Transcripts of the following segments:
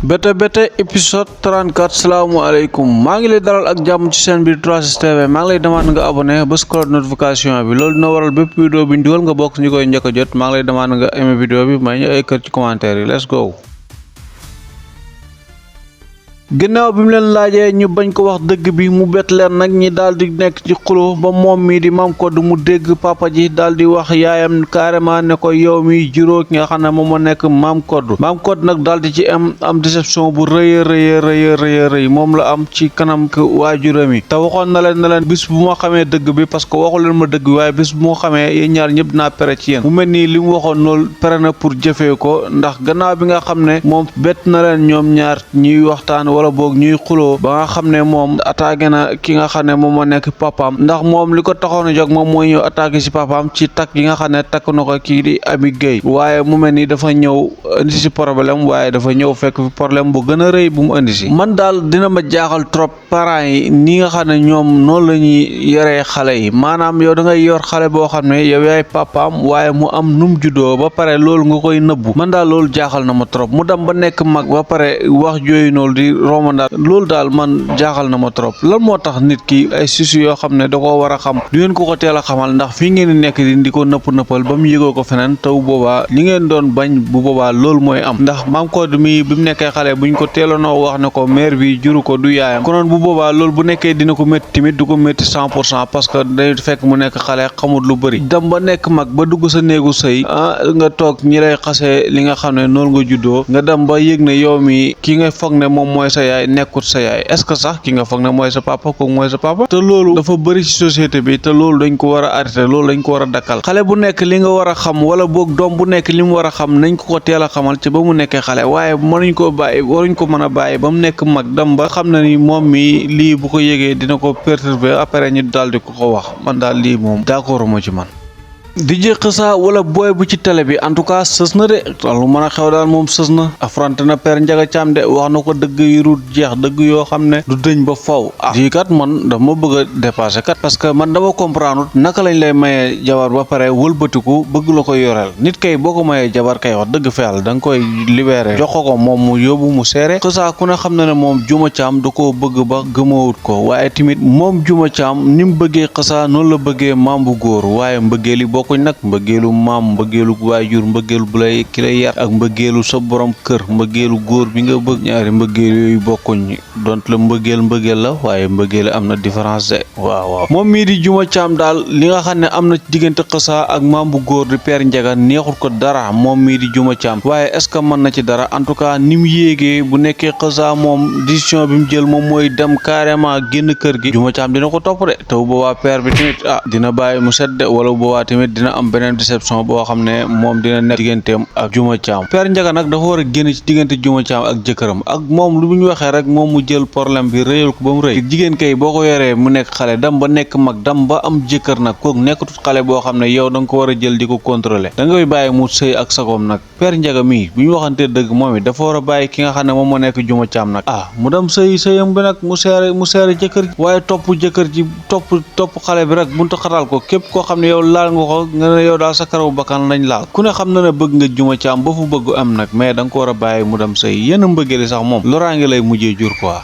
Bete épisode 34 salaamaaleykum maa ngi lay dalal ak jàmm ci chaîne bi 3STV maa ngi lay demande nga abonné ba cloche notification bi loolu dina waral bépp vidéo bi ñu dugal nga bokk ñu koy njëkk a jot maa ngi lay demande nga aimé vidéo bi may ñu ay kër ci commentaire yi let's go. ginnaaw bi mu leen laajee ñu bañ ko wax dëgg bi mu bett leen nag ñi daal di nekk ci xulo ba moom mii di Mame Codou mu dégg papa ji daal di wax yaayam carrément ne ko yow mi juróo ki nga xam ne moom moo nekk Mame Codou nag daal di ci am déception bu rëy moom la am ci kanam waajuram yi te waxoon na leen bis bu ma xamee dëgg bi parce que waxu leen ma dëgg bi waaye bis bu ma xamee yéen ñaar ñëpp dinaa pere ci yéen mu mel nii li mu waxoon loolu pere na pour jëfee ko ndax gannaaw bi nga xam ne moom bett na leen ñoom ñaar ñuy waxtaan wala boog ñuy xuloo ba nga xam ne moom attaqué na ki nga xam ne moom moo nekk papaam ndax moom li ko taxoon a jóg moom mooy ñëw attaqué si papaam ci takk yi nga xam ne takk na ko kii di Ami Gueye waaye mu mel ni dafa ñëw indi si problème waaye dafa ñëw fekk fi problème bu gën a rëy bu mu indi si man daal dina ma jaaxal trop parents yi ni nga xam ne ñoom noonu la ñuy yoree xale yi maanaam yow da ngay yor xale boo xam ne yow yaay papaam waaye mu am num juddoo ba pare loolu nga koy nëbbu man daal loolu jaaxal na ma trop mu dem ba nekk mag ba pare wax jooyu noonu di romanda loolu daal man jaaxal na ma trop lan moo tax nit ki ay soucis yoo xam ne da koo war a xam du ngeen ko teel a xamal ndax fii ngeen di nekk di ko nëppal ba mu yëgoo ko feneen te bu boobaa li ngeen doon bañ bu boobaa loolu mooy am ndax Mame Codou mi bi mu nekkee xale buñ ko teeloonoo wax ne ko mère bi juru ko du yaayam konoon bu boobaa loolu bu nekkee dina ko métti tamit du ko métti 100% parce que day fekk mu nekk xale xamul lu bëri dem ba nekk mag ba dugg sa néegu sëy nga toog ñi lay xasee li nga xam ne noonu nga juddoo nga dem ba yëg ne yow mi ki nga foog ne moom mooy sa yaay nekkut sa yaay est-ce que sax ki nga foog ne mooy sa papa kooku mooy sa papa te loolu dafa bëri ci société bi te loolu dañ ko war a arrêté loolu dañ ko war a dakkal xale bu nekk li nga war a xam wala boog doom bu nekk li mu war a xam nañ ko teel a xamal ci ba mu nekkee xale waaye mënuñ ko bàyyi waruñ ko mën a bàyyi ba mu nekk mag dem ba xam na ni moom mi lii bu ko yëgee dina ko perturber après ñu daal di ko wax man daal lii moom d'accord ma ci man DJ Xeusa wala booy bu ci télé bi en tout cas sës na de lu mën a xew daal moom sës na affronté na Père Ndiaga Thiam de wax na ko dëgg yu dul jeex dëgg yoo xam ne du dëñ ba faw lii kat man dama bëgg a dépassé kat parce que man dama comprendre naka lañ lay mayee jabar ba pare wëlbatiku bëgg la ko yoreel nit kay boo ko mayee jabar kay wax dëgg fa yàlla da nga koy libéré jox ko moom mu yóbbu mu seere Xeusa ku ne xam na ne moom Juma Thiam da koo bëgg ba gëmawut ko waaye tamit moom Juma Thiam ni mu bëggee Xeusa noonu la bëggee maam bu góor waaye mbëggee li bokkuñ nag mbëggeelu maam mbëggeelu waajur mbëggeelu bu lay ki lay yar ak mbëggeelu sa borom kër mbëggeelu góor bi nga bëgg ñaari mbëggeel yooyu bokkuñ dont la mbëggeel la waaye mbëggeel am na différence de waaw moom mii di Juma Thiam daal li nga xam ne am na diggante Xeusa ak maam bu góor di Père Ndiaga neexul ko dara moom mii di Juma Thiam waaye est-ce que mën na ci dara en tout cas ni mu yéegee bu nekkee Xeusa moom décision bi mu jël moom mooy dem carrément génn kër gi Juma Thiam dina ko topp de te bu boobaa père bi tamit dina bàyyi mu sedd wala bu boobaa tamit dina am beneen déception boo xam ne moom dina nekk digganteem ak Juma Thiam Père Ndiaga nag dafa war a génn ci diggante Juma Thiam ak jëkkëram ak moom lu ñu waxee rek moom mu jël problème bi rëyal ko ba mu rëy jigéen kay boo ko yoree mu nekk xale dam ba nekk mag dam ba am jëkkër nag kooku nekkatut xale boo xam ne yow da nga ko war a jël di ko contrôler da nga koy bàyyi mu sëy ak sagoom nag Père Ndiaga mii bu ñu waxantee dëgg moom it dafa war a bàyyi ki nga xam ne moom moo nekk Juma Thiam nag mu dem sëyam bi nag mu seere jëkkër ji waaye topp jëkkër ji topp xale bi rek buntu xatal ko képp koo xam ne yow laal nga ko nga ne yow daal sa karaw bakkan lañ laal ku ne xam na ne bëgg nga Juma Thiam ba fu bëgg am nag mais da nga ko war a bàyyi mu dem sëy yenn mbëggeel sax moom loraange lay mujjee jur quoi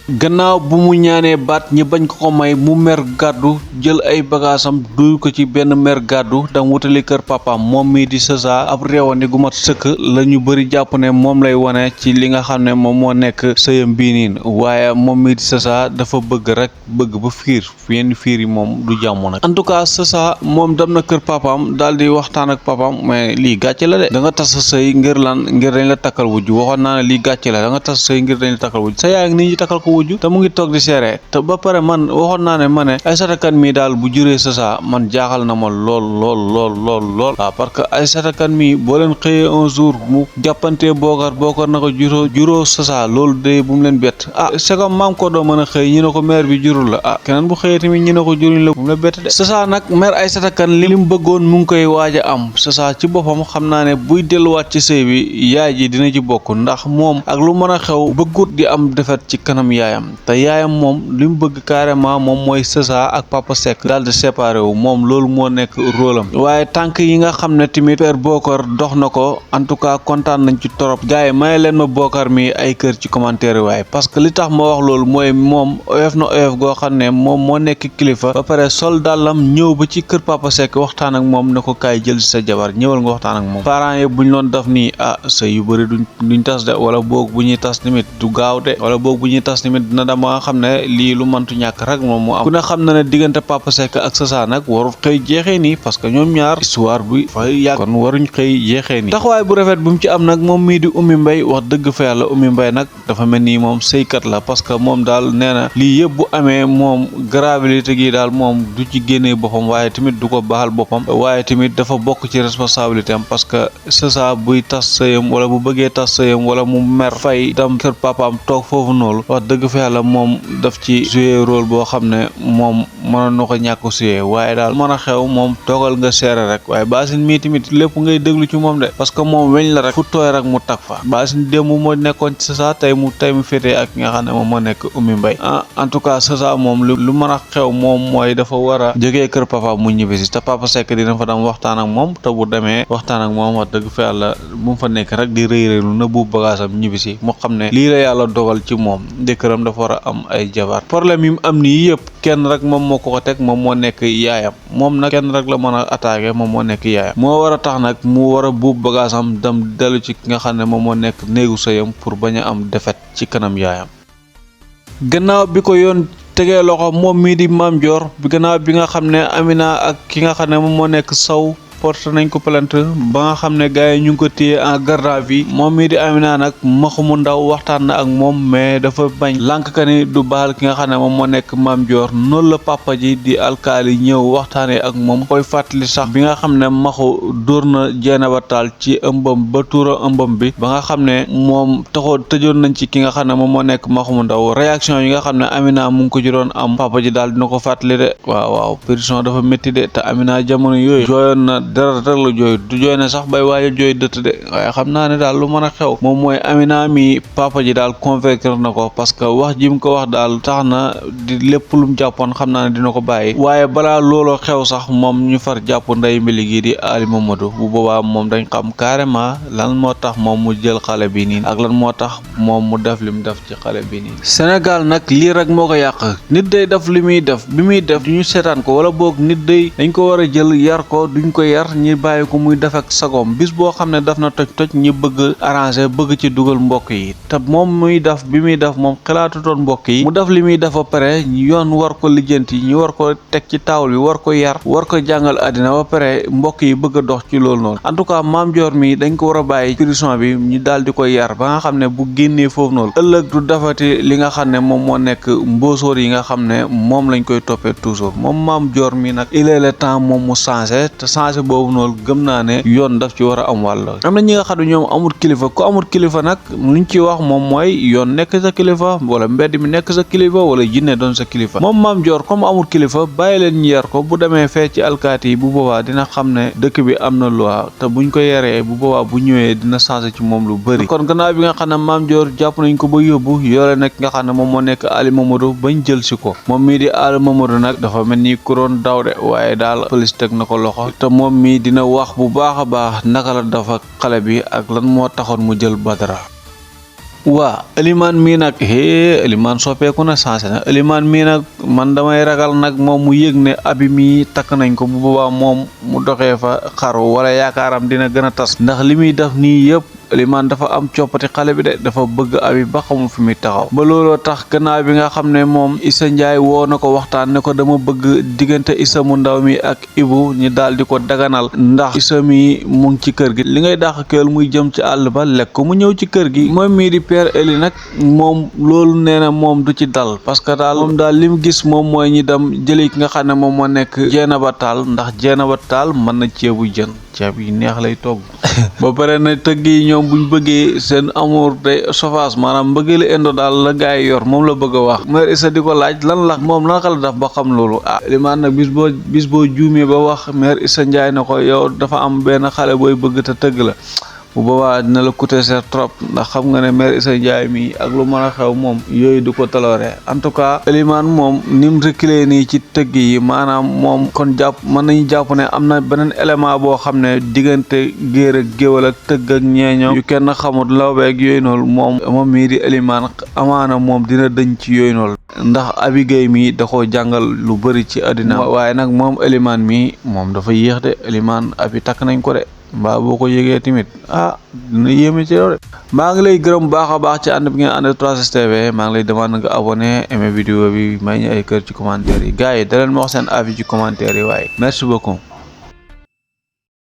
gannaaw bu mu ñaanee baat ñi bañ ko may mu mer gàddu jël ay bagaasam duy ko ci benn mer gàddu dam wutali kër papaam moom mii di Xeusa ab réewandi gu mat sëkk la ñu bëri jàpp ne moom lay wane ci li nga xam ne moom moo nekk sëyam bii niin waaye moom mii di Xeusa dafa bëgg rek bëgg ba fiir yenn fiir yi moom du jàmm nag en tout cas Xeusa moom dem na kër papaam daal di waxtaan ak papaam mais lii gàcce la de da nga tas sa sëy ngir dañ la takkal wujj waxoon naa ne lii gàcce la da nga tas sa sëy ngir dañ la takkal wujj sa yaay ak nit ñi takkal ko te mu ngi toog di seere te ba pare man waxoon naa ne ma ne Aïssata Kane mii daal bu juree Xeusa man jaaxal na ma lool parce que Aïssata Kane mii boo leen xëyee un jour mu jàppantee bookar na ko juróo Xeusa loolu de bu mu leen bett c'est comme Mame Codou mën a xëy ñi ne ko mère bi jurul la keneen bu xëyee tamit ñi ne ko juruñ la bu mu la bett de Xeusa nag mère Aïssata Kane li mu bëggoon mu ngi koy waaj a am Xeusa ci boppam xam naa ne buy delluwaat ci sëy bi yaay ji dina ci bokk ndax moom ak lu mën a xew bëggut di am defet ci kanam yaay yaayam te yaayam moom li mu bëgg carrément moom mooy Seusa ak Papa Seck daal di séparé wu moom loolu moo nekk rôle am waaye tànk yi nga xam ne tamit Père Bokar dox na ko en tout cas kontaan nañ ci torop gars yi may leen ma Bokar mi ay kër ci commentaire yi waaye parce que li tax ma wax loolu mooy moom oyof na oyof goo xam ne moom moo nekk kilifa ba pare sol dàllam ñëw ba ci kër Papa Seck waxtaan ak moom ne ko kaay jël si sa jabar ñëwal nga waxtaan ak moom parents yi buñ loon def nii sëy yu bëri duñ tas de wala boog bu ñuy tas tamit du gaaw de wala boog bu ñuy tas tamit dina dem ba nga xam ne lii lu mëntu ñàkk rek moom mu am ku ne xam na ne diggante Papa Seck ak Seusa nag warul xëy jeexee nii parce que ñoom ñaar histoire bi fay yàgg kon waruñ xëy jeexee nii taxawaay bu rafet bu mu ci am nag moom mii di Oumy Mbaye wax dëgg fa yàlla Oumy Mbaye nag dafa mel nii moom sëykat la parce que moom daal nee na lii yëpp bu amee moom gravité gi daal moom du ci génnee boppam waaye tamit du ko baaxal boppam waaye tamit dafa bokk ci responsabilité am parce que Seusa buy tas sëyam wala bu bëggee tas sëyam wala mu mer fay dem kër papaam toog foofu noonu wax dëgg fa yàlla moom daf ci jouer rôle boo xam ne moom mënoon na ko ñàkk suyee waaye daal mën a xew moom toogal nga seere rek waaye Basine mii tamit lépp ngay déglu ci moom de parce que moom weñ la rek fu tooy rek mu tag fa Basine démb moo nekkoon ci Seusa tey mu féetee ak nga xam ne moom moo nekk Oumy Mbaye en tout cas Seusa moom lu mën a xew moom mooy dafa war a jógee kër papa mu ñibbisi te Papa Seck dina fa dem waxtaan ak moom te bu demee waxtaan ak moom wax dëgg fa yàlla bu mu fa nekk rek di rëy na buub bagaasam ñibbisi mu xam ne lii la yàlla dogal ci moom jëkkëram dafa war a am ay jabar problème yi mu am nii yëpp kenn rek moom moo ko teg moom moo nekk yaayam moom nag kenn rek la mën a attaqué moom moo nekk yaayam moo war a tax nag mu war a buub bagaasam dem dellu ci ki nga xam ne moom moo nekk néegu sëyam pour bañ a am defet ci kanam yaayam gannaaw bi ko yoon tegee loxo moom mii di Mame Dior bi gannaaw bi nga xam ne Amina ak ki nga xam ne moom moo nekk Sow porte nañ ko plainte ba nga xam ne gars yi ñu ngi ko téye en garde à vue moom mii di Amina nag maxu mu ndaw waxtaan na ak moom mais dafa bañ lànk ka ni du baal ki nga xam ne moom moo nekk Mame Dior noonu la papa ji di alkaali ñëw waxtaanee ak moom koy fàttali sax bi nga xam ne maxu dóor na Dieynaba Tall ci ëmbam ba tuura ëmbam bi ba nga xam ne moom tëjoon nañ ci ki nga xam ne moom moo nekk maxu mu ndaw réaction yi nga xam ne Amina mu ngi ko ci doon am papa ji daal dina ko fàttali de waaw prison dafa métti de te Amina jamono yooyu jooyoon na dara rek la jooy du jooy ne sax bay waaja jooy dëtt de waaye xam naa ne daal lu mën a xew moom mooy Amina mi papa ji daal convaincre na ko parce que wax ji mu ko wax daal tax na di lépp lu mu jàppoon xam naa ne dina ko bàyyi waaye balaa looloo xew sax moom ñu far jàpp ndey mbili gi di Ali Mamadou bu boobaa moom dañ xam carrément lan moo tax moom mu jël xale bi nii ak lan moo tax moom mu def li mu def ci xale bi nii Sénégal nag lii rek moo ko yàq nit day def li muy def bi muy def du ñu seetaan ko wala boog nit day dañ ko war a jël yar ko duñ ko yar ñi bàyyi ko muy def ak sagoom bis boo xam ne daf na toj ñi bëgg arrangé bëgg ci dugal mbokk yi te moom muy def bi muy def moom xalaatutoon mbokk yi mu def li muy def ba pare yoon war ko lijjanti ñu war ko teg ci taawul bi war ko yar war ko jàngal àddina ba pare mbokk yi bëgg a dox ci loolu noonu en tout cas Mame Dior mi dañ ko war a bàyyi prison bi ñu daal di koy yar ba nga xam ne bu génnee foofu noonu ëllëg du defati li nga xam ne moom moo nekk mbóosóor yi nga xam ne moom lañ koy toppee toujours moom Mame Dior mi nag il est le temps moom mu changé te changé boobu noonu gëm naa ne yoon daf ci war a am wàll am na ñi nga xam ne ñoom amul kilifa ku amul kilifa nag luñ ci wax moom mooy yoon nekk sa kilifa wala mbedd mi nekk sa kilifa wala jinne doon sa kilifa moom Mame Dior comme amul kilifa bàyyi leen ñu yar ko bu demee fee ci alkaati yi bu boobaa dina xam ne dëkk bi am na loi te buñ ko yaree bu boobaa bu ñëwee dina changé ci moom lu bëri kon gannaaw bi nga xam ne Mame Dior jàpp nañ ko ba yóbbu yoole nag nga xam ne moom moo nekk Ali Mamadou bañ jël si ko moom mii di Ali Mamadou nag dafa mel ni kuroon daw de waaye daal police teg na ko loxo te moom mii dina wax bu baax a baax naka la dafa xale bi ak lan moo taxoon mu jël Badara waa Elimane mii nag Elimane soppeeku na sensé na Elimane mii nag man damay ragal nag moom mu yëg ne abi mii takk nañ ko bu boobaa moom mu doxee fa xaru wala yaakaaram dina gën a tas ndax li muy def nii yëpp Elimane dafa am coppati xale bi de dafa bëgg abi ba xamul fi muy taxaw ba looloo tax gannaaw bi nga xam ne moom Issa Ndiaye woo na ko waxtaan ne ko dama bëgg diggante Issa mu ndaw mi ak Ibou ñi daal di ko daganal ndax Issa mi mu ngi ci kër gi li ngay dàq keel muy jëm ci àll ba lekk ko mu ñëw ci kër gi moom mii di Père Eli nag moom loolu nee na moom du ci dal parce que daal moom daal li mu gis moom mooy ñi dem jëli ki nga xam ne moom moo nekk Dieynaba Tall ndax Dieynaba Tall mën na ceebu jën ceeb yi neex lay togg ba pare na tëgg yi ñoom buñ bëggee seen amour de sauvage maanaam mbëggeelu indo daal la gaay yor moom la bëgg a wax Mère Issa di ko laaj lan la moom naka la def ba xam loolu Elimane nag bis boo juumee ba wax Mère Issa Ndiaye na ko yow dafa am benn xale booy bëgg te tëgg la bu boobaa dina la coûter cher trop ndax xam nga ne Mère Issa Ndiaye mi ak lu mën a xew moom yooyu du ko taloore en tout cas Elimane moom ni mu reculé nii ci tëgg yi maanaam moom kon mën nañu jàpp ne am na beneen élément boo xam ne diggante géer ak géwal ak tëgg ak ñeeño yu kenn xamut lawbeeg yooyu noonu moom mii di Elimane amaana moom dina dëñ ci yooyu noonu ndax Abi Gueye mi da koo jàngal lu bëri ci àddina waaye nag moom Elimane mi moom dafa yéex de Elimane Abi takk nañ ko de mbaa boo ko yëgee tamit dina yéeme ci yow de maa ngi lay gërëm baax a baax ci ànd bi ngeen ànd 3STV maa ngi lay demande nga abonné aimé vidéo bi may ñu ay kër ci commentaire yi gars yi da leen ma wax seen avis ci commentaire yi waaye merci beaucoup